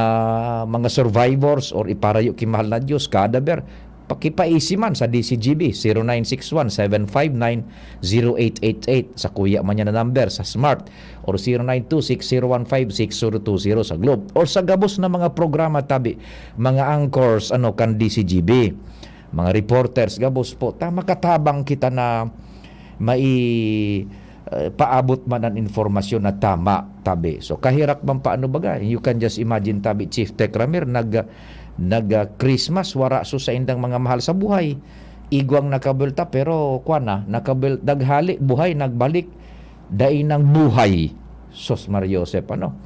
mga survivors or iparayo ki mahal na Diyos, cadaver, pakipaisi man sa D C G B, zero nine six one seven five nine zero eight eight eight, sa kuya man niya na number, sa Smart, or zero nine two six zero one five six zero two zero sa Globe, or sa gabos na mga programa tabi, mga anchors, ano, kan D C G B, mga reporters, gabos po, ta makatabang kita na mai, eh, paabot man an informasyon na tama, tabi. So, kahirak man paano baga? You can just imagine, tabi, Chief Tech Ramir, nag, nag, ah, Christmas, wara so saindang mga mahal sa buhay. Igwang nakabuelta, pero, kwan na, nakabuel-, naghali, buhay, nagbalik, dai nang buhay. Sos, Maria Josep, ano?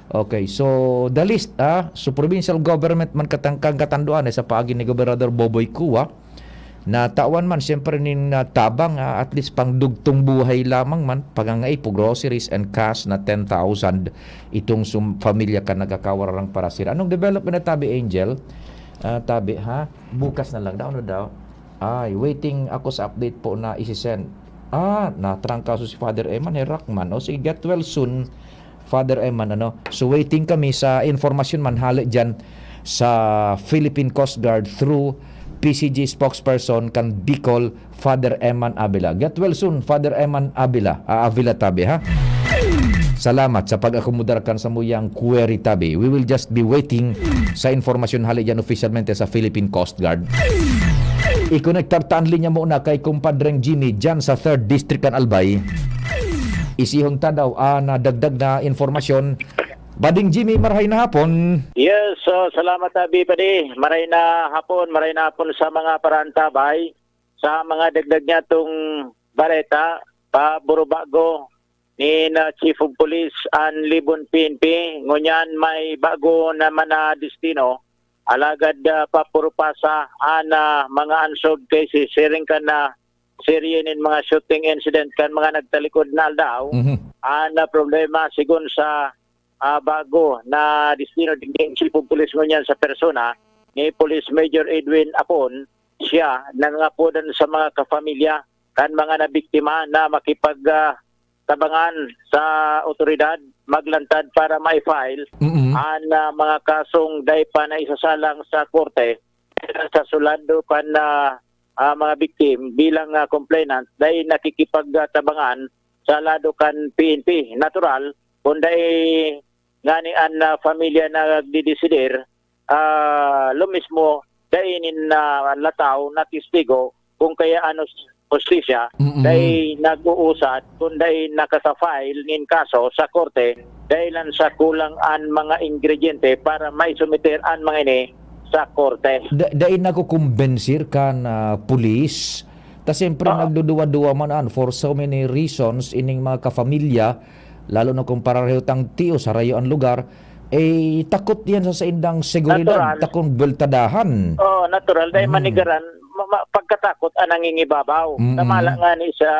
Okay, so, the list, ah, so, provincial government man katangkang katanduan, eh, sa paagi ni Gobernador Boboy Cua, na tawan man, siyempre, nin, ah, tabang, ah, at least pangdugtong buhay lamang man, pagangaipo, groceries and cash na ten thousand, itong sum-, pamilya kan nagkakawararang parasira. Anong development na tabi, Angel? Ah, tabi, ha? Bukas na lang daw, ano daw? Ay, waiting ako sa update po na isi-send. Ah, natrangkaso si Father Eman, herak man. O sige, get well soon, Father Eman, ano? So, waiting kami sa informasyon man hali dyan sa Philippine Coast Guard through P C G spokesperson kan Bicol, Father Eman Avila. Get well soon, Father Eman Avila. Ah, Avila tabi, ha? Salamat sa pag-akomodar kan samuyang query tabi. We will just be waiting sa informasyon hali dyan opisyalmente sa Philippine Coast Guard. I-connect ta an linya muna kay Kumpadreng Jimmy dyan sa third District kan Albay. Isihon ta daw an nadagdag na informasyon. Bading Jimmy, marhay na hapon. Yes, so salamat, Abi, padi. Maray na hapon, maray na hapon sa mga parantabay. Sa mga dagdag niya tong bareta, pa Burubago ni na Chief of Police an Libon P N P, ngunyan may bago naman na destino. Alagad, ah, pa Purupasa an, ah, mga unsolved cases, siring kan na serye nin mga shooting incident kan mga nagtalikod na aldaw. Mhm. An, ah, problema, sigon sa, ah, bago na destino digdi, Chief of Police ngunyan sa persona ni Police Major Edwin Apon, siya nangangapodan sa mga kapamilya kan mga nabiktima na makipag, ah, tabangan sa otoridad, maglantad para ma-file Mm. an, ah, mga kasong dai pa naisasalang sa korte sa sulado kan, ah, ah, mga biktim bilang, ah, complainant dai nakikipagtabangan sa lado kan P N P. Natural, kung dai ngani an, ah, pamilya nagdidesider, ah, lo mismo, dai nin, ah, lataw na testigo kung kaya ano s-, hustisya, Mm-mm. dai nag-uusad, kung dai nakasa-file nin kaso sa korte, dai lang sa kulang an mga ingrediente para maisumiter an mga ini sa korte. Da-, dai nakukumbensir kan, ah, pulis. Ta siyempre, Ah. nagduduwa-duwa man an for so many reasons ining mga kapamilya, lalo na kung pareho tang tiyo, sarayo an lugar, eh, takot yan sa saindang seguridad, Natural. takong bultadahan. Oo, natural. Dahil Mm. manigaran, ma-, ma-, pagkatakot ang nangingibabaw. Mm-mm. Namala nga ni sa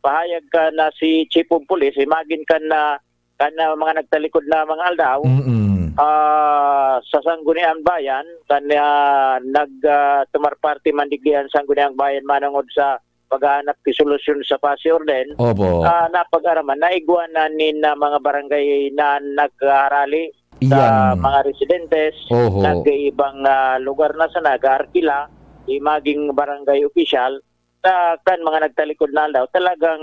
pahayag ka na si Chief of Police, imagine ka na kan, ah, mga nagtalikod na mga aldaw, Mm. ah, sa Sangguniang Bayan, kan, ah, nag, ah, tumar parte man digdi an Sangguniang Bayan manongod sa paghahanap ki solusyon sa Pasay Orden, Opo. ah, napag-araman na igwa na nin, ah, mga barangay na nagharali sa Iyan. mga residentes, Oho. nag-iibang, ah, lugar na sana, nag-aarkila, i maging barangay opisyal, sa kan mga nagtalikod na aldaw, talagang,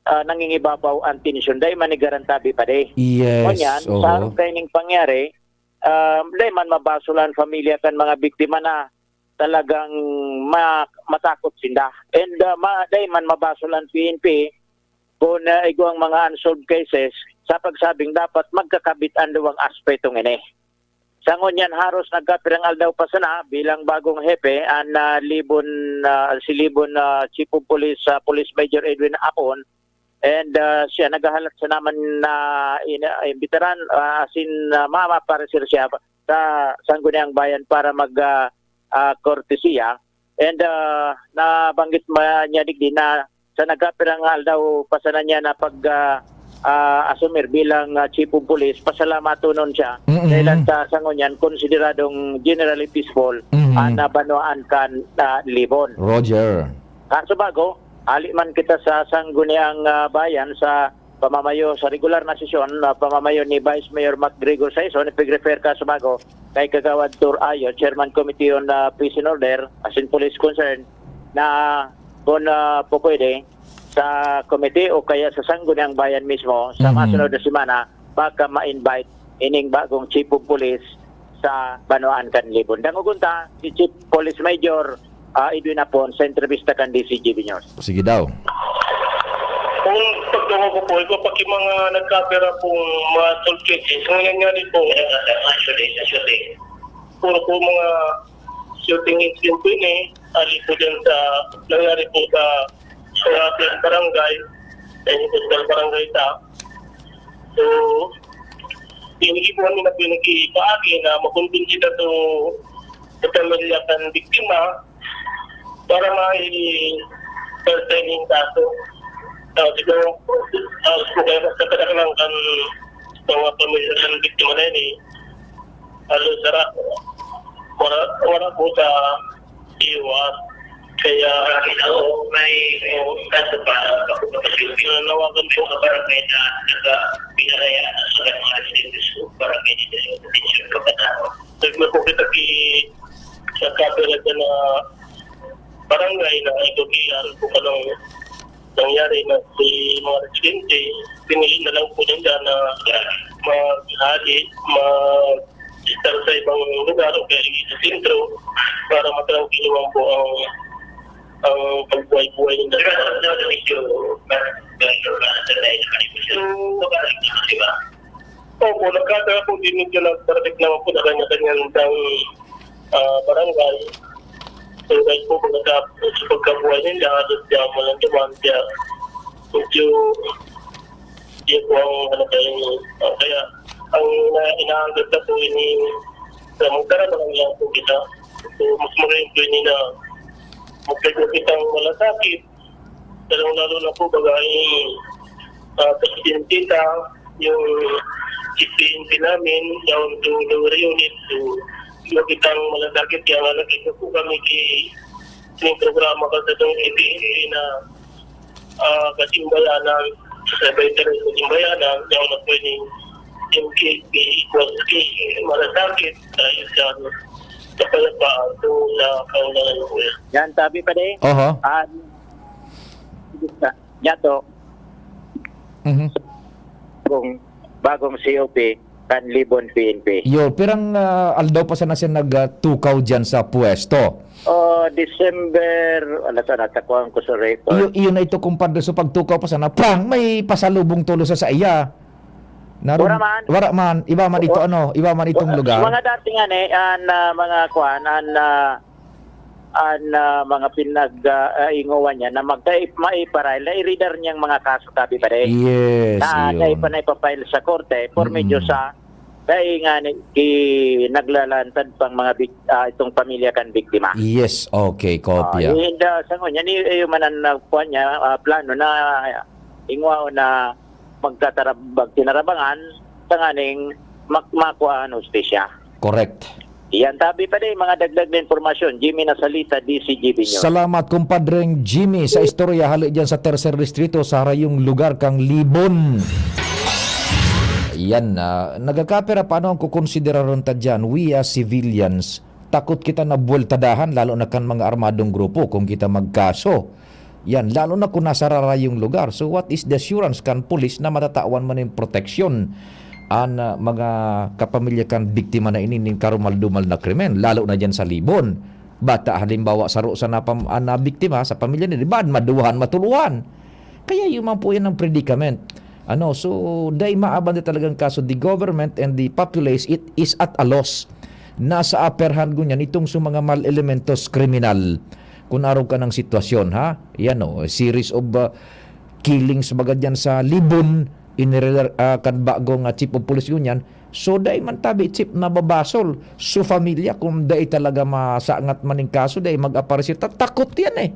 ah, nangingibabaw ang tensyon. Dai man ni garantabi pa di. Yes, Ngunyan, sa oho. harong kaining pangyari, ah, dai man mabasol an pamilya kan mga biktima na talagang ma-, matakot sinda. And, ah, ma-, dai man mabasol an P N P kun, ah, igwang mga unsolved cases sa pagsabing dapat magkakabit an duwang aspetong ini. Sa ngunyan, haros nagkapirang aldaw pa sana bilang bagong hepe an, ah, Libon, ah, si Libon, ah, Chief of Police, ah, Police Major Edwin Apon, and, ah, siya naghahalat sana man na ina-, imbitaran, ah, asin, ah, mamapareser siya sa Sangguniang Bayan para mag, ah, ah, kortesiya. And, ah, nabanggit man niya digdi na sa nagkapirang aldaw pa sana niya na pag, ah, ah, asumir bilang, ah, Chief of Police, pasalamatonon siya. Mm. Dahil sa, sa ngunyan, konsideradong generally peaceful Mm. ang, ah, banwaan kan, ah, Libon. Roger. Kaso bago, hali man kita sa Sangguniang, ah, Bayan sa pamamayo sa regular na sesyon, ah, pamamayo ni Vice Mayor MacGregor Saison, ipig-refer kaso bago kay Kagawad Tur Ayo, Chairman Committee on, ah, Peace and Order, asin Police Concern, na kun, ah, pupwede, sa komite o kaya sa Sangguniang Bayan mismo, sa Mhm. masunod na semana, baka ma-invite ining bagong Chief of Police sa banwaan kan Libon. Dangogon ta si Chief Police Major, ah, Edwin Apon sa entrevista kan D C G B News. Sige daw. Kung pagtungo ko po, iba pa ki mga nagkapira pong mga assault cases. Ngayon nga din po, actually, actually, puro po mga shooting incident po yun eh. Ari po dyan sa, nangyari po sa, sa barangay, sa Industrial Barangay ta. So, hindi po kami na pinag-ipaagi na makumbinsi na to sa pamilya kan biktima para may first time yung kaso. Tapos ito, tapos po kayo sa kadaklan kan mga pamilya kan biktima na yun eh. Halos sara, wala, wala po sa iwas. Kaya, may, may kaso pa, nanawagan po ang barangay na nagpinaraya sa mga residentes ko, barangay dito sa probinsya ng Kabanao. Nagmako kita ki, sa kapila na barangay na ito ki, ano po ka lang nangyari na si mga residente, pinili na lang po nila na maghali, mag-, estar sa ibang lugar o kaya sa sentro para matrangkilo man po ang, ang pagbuhay-buhay nila. So, di ba? Opo, nagkataon po din medyo nagtraffic naman po na kanya-kanyang, ah, barangay. So, dahil po, pagka-, sa pagkabuhay nila, halos di ako lang duman, kaya medyo, di po ang, ano, kayo, ah, kaya, ang ina-, inaanggap na po ini, sa magkaroon na lang po kita. So, mas magaling po ini na magkagulo kitang malasakit, lalong-lalo na po, baga, yung, ah, presidente ta, yung P N P namin, down to lower unit, so, yung kitang malasakit, kaya nga nakita po kami ki-, yung programa ka sa itong A P N P na, ah, kasimbayanan, sa veteran kasimbayanan, down na po yung, yung K P, equals K, malasakit, dahil sa, sa kapayapaan, so, sa kaunlaran po yan. Yan, sabi pa din. Oho. Ah, Yato, Mhm. kung bagong C O P, kan Libon P N P. Yo, pirang, ah, aldaw pa sana siya nag, ah, tukaw diyan sa pwesto. Oh, December, ala, sana, takuan ko sa record. Iyo, iyo na ito, kumpadre. So, pagtukaw pa sana, prang, may pasalubong tulos sa, sa iya. Narun-, Wara man. Wara man. Iba man ito, Wa-, ano, iba man itong wa-, lugar. Mga dati nga ni, an, ah, mga kwan, an, ah, an, ah, mga pinag, ah, ah, ingowan niya na magka-, maipa-file, na iridar niyang mga kaso, tabi pa rin. Yes, Na, iyon. na ipa-, na ipa-file sa korte, por Mm-mm. medyo sa, dahil nga ni, ki-, naglalantad pang mga bik-, ah, itong pamilya kan biktima. Yes, okay, kopya. Ah, yun, ah, sa ngunyan, ni, eh, yung manan-, na, kwan niya, ah, plano na, ah, ingwao na magtatarab-, magtinarabangan tanganing mak-, makuha an hustisya. Correct. Yan, tabi pa din mga dagdag na impormasyon. Jimmy Nasalita, D C G B News. Salamat, kumpadreng Jimmy, sa istorya hali dyan sa Tercer Distrito, sa harayong lugar kang Libon. Yan, ah, nagkakapira, paano ang kukonsideraron ta dyan? We as civilians, takot kita na buweltadahan, lalo na kan mga armadong grupo, kung kita magkaso. Yan, lalo na kung nasa rarayong lugar. So, what is the assurance kan pulis na matatawan man nin proteksyon an, ah, mga kapamilya kan biktima na ini nin karumal-dumal na krimen, lalo na diyan sa Libon? Bata, halimbawa, saro sana pam-, an, ah, biktima sa pamilya niya, di ba, maduwahan, matuluhan. Kaya yun man po yan ang predicament. Ano, so, dai maabante talagang kaso, the government and the populace, it is at a loss. Nasa upper hand ngunyan itong sa mga mal-elementos kriminal. Kung arog ka ng sitwasyon, ha? Yan, oh, series of, ah, killings baga dyan sa Libon, inirelar-, ah, kan bagong, ah, chief of police ngunyan. So, dai man tabi, chief, nababasol. So, familia, kung dai talaga masangat man ning kaso, dai mag-aparisir. Ta-, takot yan, eh.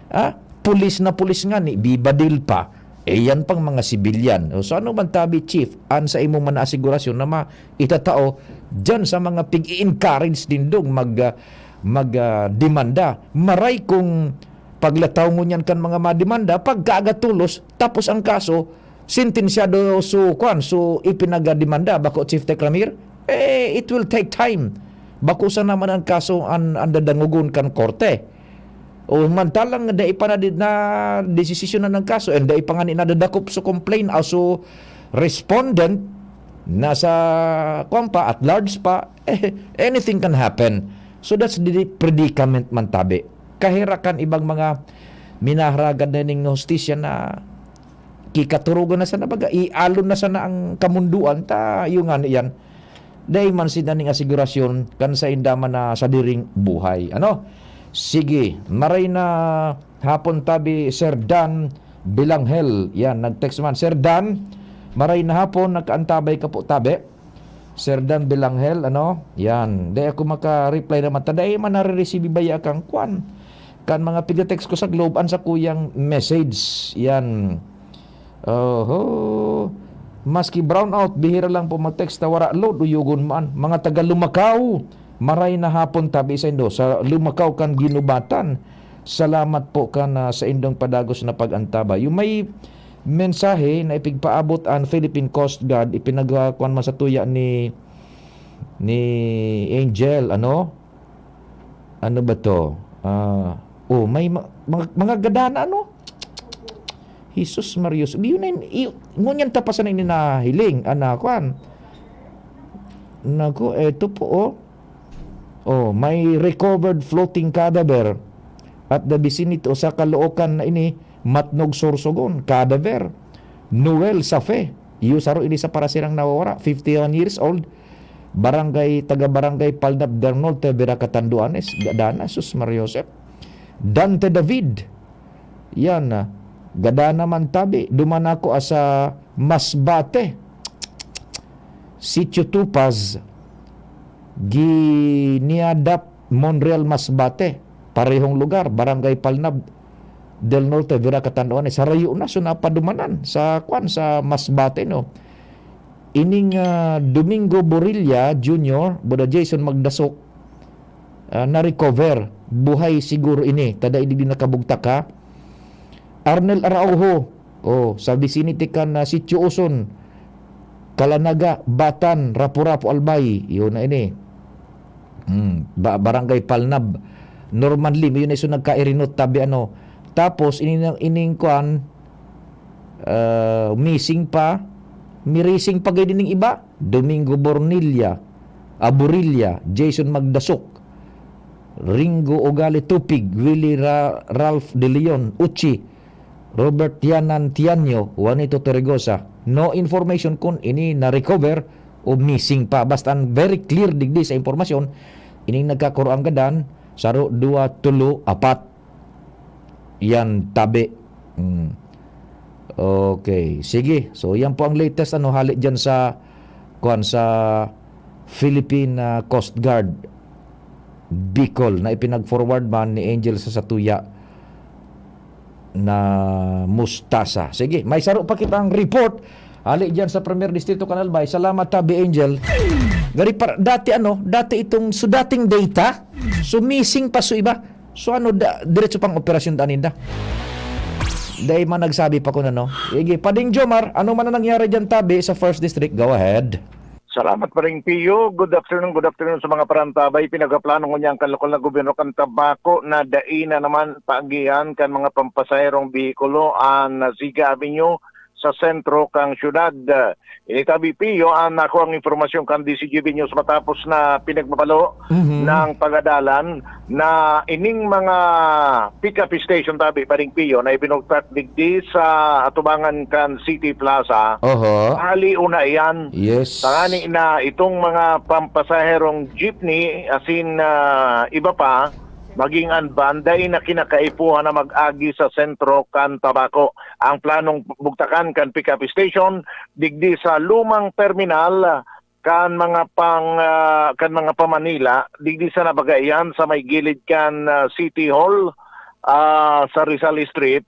Ah, pulis na pulis nga ni, bibadil pa. Eh, yan pang mga sibilyan. O, so, ano man tabi, chief, an sa imong man na asigurasyon na ma-, itatao dyan sa mga pig-i-encourage nindong mag, ah, mag, ah, demanda? Maray kung paglataw ngunyan kan mga mademanda, pagkagatulos, tapos ang kaso, sentensyado, so, kwan, so, ipinagademanda, bako, Chief Tekramir? Eh, it will take time. Bako sana man ang kaso an, an dadangogon kan korte. O, mantalang dai pa na di-, na desisisyonan ang kaso and dai pa ngani nadadakop so complain, ah, so respondent, nasa, kwan pa, at large pa, eh, anything can happen. So, that's the predicament man tabi. Kahera kan ibang mga minaharagad na ning hustisya na kikaturugan na sana, baga, ialon na sana ang kamundoan, ta, iyo nga ni yan. Dai man sinda ning asigurasyon kan sainda man na sadiring buhay. Ano? Sige, maray na hapon tabi, Sir Dan Bilanghel. Yan, nag-text man. Sir Dan, maray na hapon, nakaantabay ka po tabi. Sir Dan Bilanghel, ano? Yan. Dai ako maka-reply naman. Ta dai man nare-receive baya kang kwan. Kan mga pigtext ko sa Globe, an sakuyang message. Yan. Oho. Maski brownout, bihira lang po mag-text na wara load, uyogon man. Mga taga Lumacao, maray na hapon tabi saindo. Sa Lumacao kan Guinobatan. Salamat po kan, ah, saindong padagos na pag-antabay. Yung may mensahe na ipigpaabot an Philippine Coast Guard, ipinagkuan man sa tuya ni, ni Angel, ano? Ano ba to? Ah, oh, may ma-, mga, mga gadana, ano? Jesus Marios. Yun na yun, y-, ngunyan ta pa sana ini nahiling, ana, kwan. Naku, eto po, oh. Oh, may recovered floating cadaver at the vicinity o sa Caloocan na ini, Matnog, Sorsogon, cadaver. Noel Safe, iyo saro ini sa parasirang nawawara, fifty-one years old, barangay, taga Barangay Palnab del Norte, Verac, Catanduanes, gadana, sus, Maria Josep. Dante David, yan, ah, gadana man tabi, duman ako asa Masbate. Sitio Tupaz, Guinadap, Monreal, Masbate, parehong lugar, Barangay Palnab del Norte, Verac, Catanduanes. Sarayo na, so napadumanan sa, kwan, sa Masbate, no? Ining, ah, Domingo Borilla Junior, Boda Jason Magdasok, ah, na-recover. Buhay siguro ini. Ta dai digdi nakabugtak, ha? Arnel Araujo, oh, sa vicinity kan, ah, Sitio Uson, Kalanaga, Batan, Rapu-Rapu, Albay. Yun na ini. Hmm, ba-, Barangay Palnab. Norman Lim, yun na iso nagkairinot, tabi ano. Tapos, ini-, ining kwan, ah, missing pa, mirising pa gaydi ning iba. Domingo Bornilla, Aburilla, Jason Magdasok, Ringo Ogali Tupig, Willie Ra-, Ralph De Leon, Uchi, Robert Tianan Tianyo, Juanito Torregosa. No information kun ini na-recover o missing pa. Basta ang very clear digdi sa impormasyon, ining nagkakuroang gadan, saro, duwa, tulo, apat. Yan, tabi. Hmm. Okay, sige. So, yan po ang latest, ano, hali dyan sa, kuwan, sa Philippine, ah, Coast Guard, Bicol, na ipinag-forward man ni Angel sa satuya. na mustasa. Sige, may saro pa kitang report. Ali diyan sa Premier Distrito, Canal Bay. Salamat, Tabi Angel. Gari pa, dati ano, dati itong, so dating data, so missing pa so iba. So ano, da, diretso pang operasyon ta ninda. Dai man nagsabi pa kun ano. Sige, Pading Jomar, ano man ang nangyari diyan, Tabi, sa First District? Go ahead. Salamat, Paring Pio. Good afternoon, good afternoon sa mga parantabay. Pinagaplano ngunyan kan lokal na gobyerno kan Tabaco na dai na naman paagihan kan mga pampasaherong behikulo an Ziga Avenue sa sentro kan syudad. Ini, Tabi Pio, an nakuang impormasyon kan D Z G B News matapos na pinagbabalo Mhm. ng pagadalan na ining mga pick-up station, Tabi, Paring Pio, na ibinugtak digdi sa atubangan kan City Plaza, Oho. hali una iyan. Yes. Tangani na itong mga pampasaherong jeepney, asin, ah, iba pa, maging an van, dai na kinakaipuhan na mag-agi sa sentro kan Tabaco. Ang planong bugtakan kan pick-up station, digdi sa lumang terminal, kan mga pang, ah, kan mga pa-Manila, digdi sana baga iyan sa may gilid kan, ah, City Hall, ah, sa Rizal Street,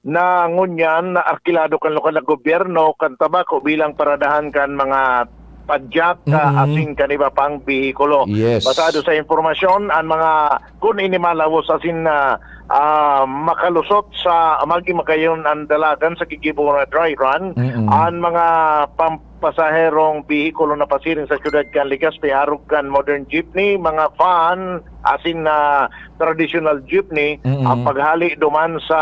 na ngunyan na arkilado kan lokal na gobyerno kan Tabaco bilang paradahan kan mga padyak, ah, Mm-mm. asin kan iba pang behikulo. Yes. Basado sa impormasyon, ang mga, kun ini malawos asin, ah, ah, makalusot sa, magin magayon ang dalagan sa gigibo na dry run, Mm-mm. ang mga pam-, pasaherong behikulo na pasiring sa siyudad kan Legazpi, arog kan modern jeepney, mga van, asin na traditional jeepney, Mm-mm. ang paghali duman sa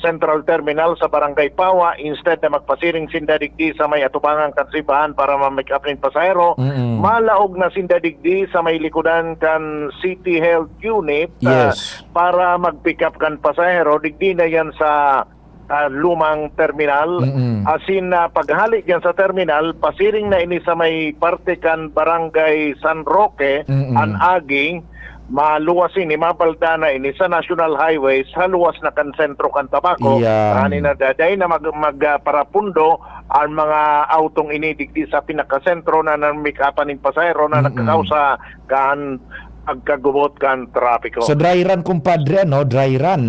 Central Terminal sa Barangay Pawa, instead na magpasiring sinda digdi sa may atubangan kan simbahan para ma-pick up nin pasahero, Mm-mm. malaog na sinda digdi sa may likodan kan City Health Unit, ah, Yes. para mag-pick up kan pasahero, digdi na yan sa, ah, lumang terminal. Mm-mm. Asin na paghali diyan sa terminal, pasiring na ini sa may parte kan Barangay San Roque, Mm-mm. an agi, maluwas ini, mabalda na ini sa National Highway, sa luwas na kan sentro kan Tabaco. Iyan. Rani na daday na mag, mag, ah, parapundo ang mga autong ini digdi sa pinakasentro na namikapan nin pasahero na Mm-mm. nagkakausa kan pagkagubot kan trapiko. So, dry run, kumpadre, ano? Dry run.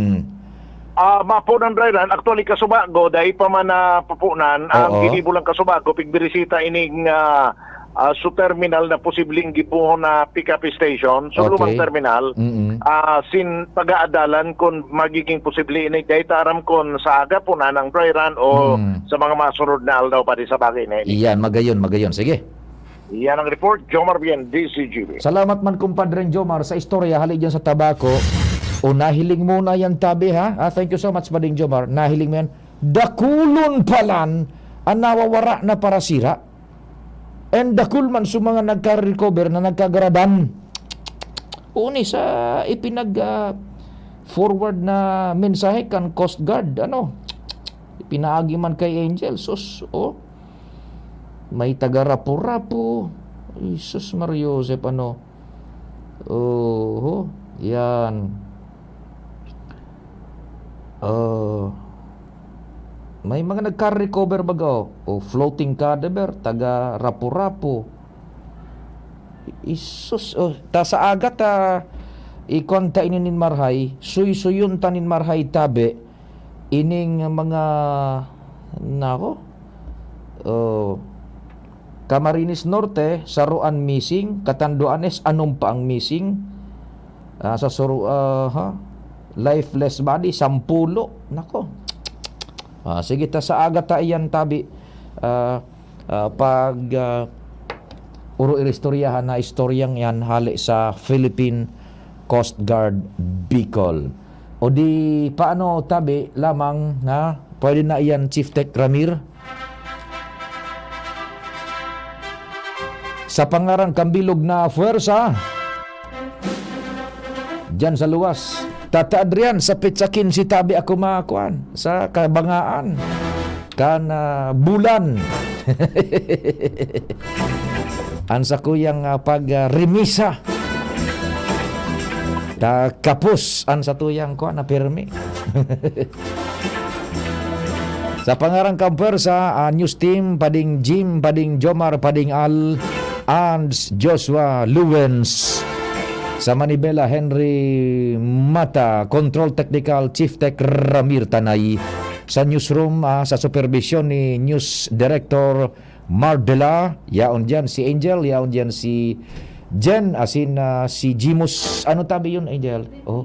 Ah, mapunan dry run. Actually, kasubago, dai pa man napupunan. Ang Oo. ginibo lang kasubago, pigbirisita ining, ah, ah, su terminal na posibleng gibohon na pick-up station. So, Okay. lumang terminal. Mm-mm. Ah, sin pag-aadalan kung magiging posible ini, dai ta aram kung sa aga po na ng dry run o Mm. sa mga masunod na aldaw pa di sa bagay na ini. Iyan, magayon, magayon. Sige. Yan ang report, Jomar Bien, D Z G B. Salamat man, kumpadreng Jomar, sa istorya hali diyan sa Tabaco. O, nahiling mo na yan, Tabi, ha? Ah, thank you so much, Pading Jomar. Nahiling mo yan. Dakulon palan an nawawara na parasira. And dakul man sa mga nagka-recover na nagkagaradan. Uni sa ipinag, ah, forward na mensahe kan Coast Guard, ano? Pinaagi man kay Angel, sus, oh. May taga Rapu-Rapu. Jesus Maria Joseph, ano? Oho, yan. Oh. May mga nagka-recover baga, oh. Oh, floating cadaver, taga Rapu-Rapu. Isus, oh, ta sa aga ta, ikwan ta ini nin marhay, suysuyon ta nin marhay, Tabi, ining mga, nako, oh, Camarines Norte, saro an missing, Catanduanes, anom pa ang missing, ah, sa suru-, ah, ha? Lifeless body, sampulo, nako. Ah, sige, ta sa aga ta iyan, Tabi, ah, ah, pag, ah, uro iristoryahan na istoryang yan hali sa Philippine Coast Guard Bicol. O di, paano, Tabi, lamang na pwede na iyan, Chief Tech Ramir? Sa pangaran kan bilog na fuwersa, diyan sa luwas, Tata Adrian, sa petsa kinse, Tabi, ako makuan sa kabangaan kan, ah, bulan. An sakuyang, ah, pag, ah, remisa. Ta kapos an satuyang kuan na pirmi. Sa pangaran kan pwersa, ah, news team, Pading Jim, Pading Jomar, Pading Al, and Joshua Lewens. Sa Manibela, Henry Mata, Control Technical, Chief Tech Ramir Tanay. Sa newsroom, ah, sa supervision ni News Director Mardela, yaon diyan si Angel, yaon diyan si Jen, asin, ah, si Jimus. Ano tabi yun, Angel? Oh.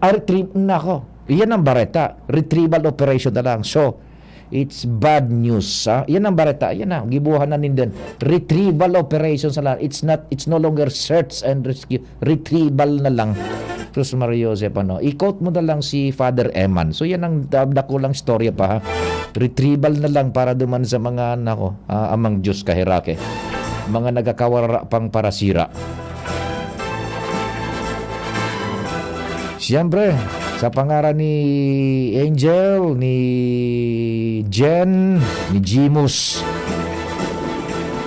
Ah, retrieve. Nako, iyan ang bareta. Retrieval operation na lang. So, it's bad news, ha? Iyan ang bareta. Iyan na, gibuhan na ninden. Retrieval operation sa lahat. It's not, it's no longer search and rescue. Retrieval na lang. Sus Maria Joseph, ano? I-quote mo na lang si Father Eman. So, yan ang da-, dakulang storya pa, ha? Retrieval na lang para duman sa mga, nako, ah, amang Diyos kaherake. Mga nagkakawara pang parasira. Siyempre, sa pangaran ni Angel, ni Jen, ni Jimus,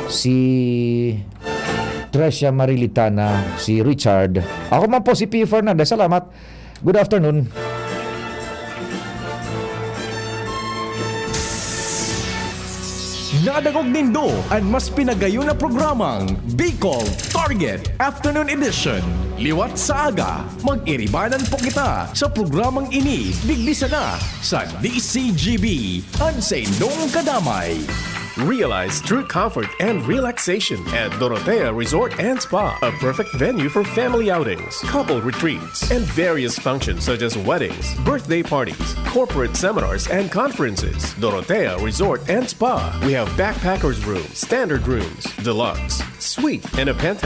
si Trecia Marilitana, si Richard. Ako man po si P. Fernandez. Salamat. Good afternoon. Nadangog nindo an mas pinagayon na programang Bicol Target Afternoon Edition. Liwat sa aga, mag-iribanan po kita sa programang ini. Digdi sana sa D C G B, an saindong kadamay. Realize true comfort and relaxation at Dorotea Resort and Spa, a perfect venue for family outings, couple retreats, and various functions such as weddings, birthday parties, corporate seminars, and conferences. Dorotea Resort and Spa. We have backpackers room, standard rooms, deluxe, suite, and a penthouse.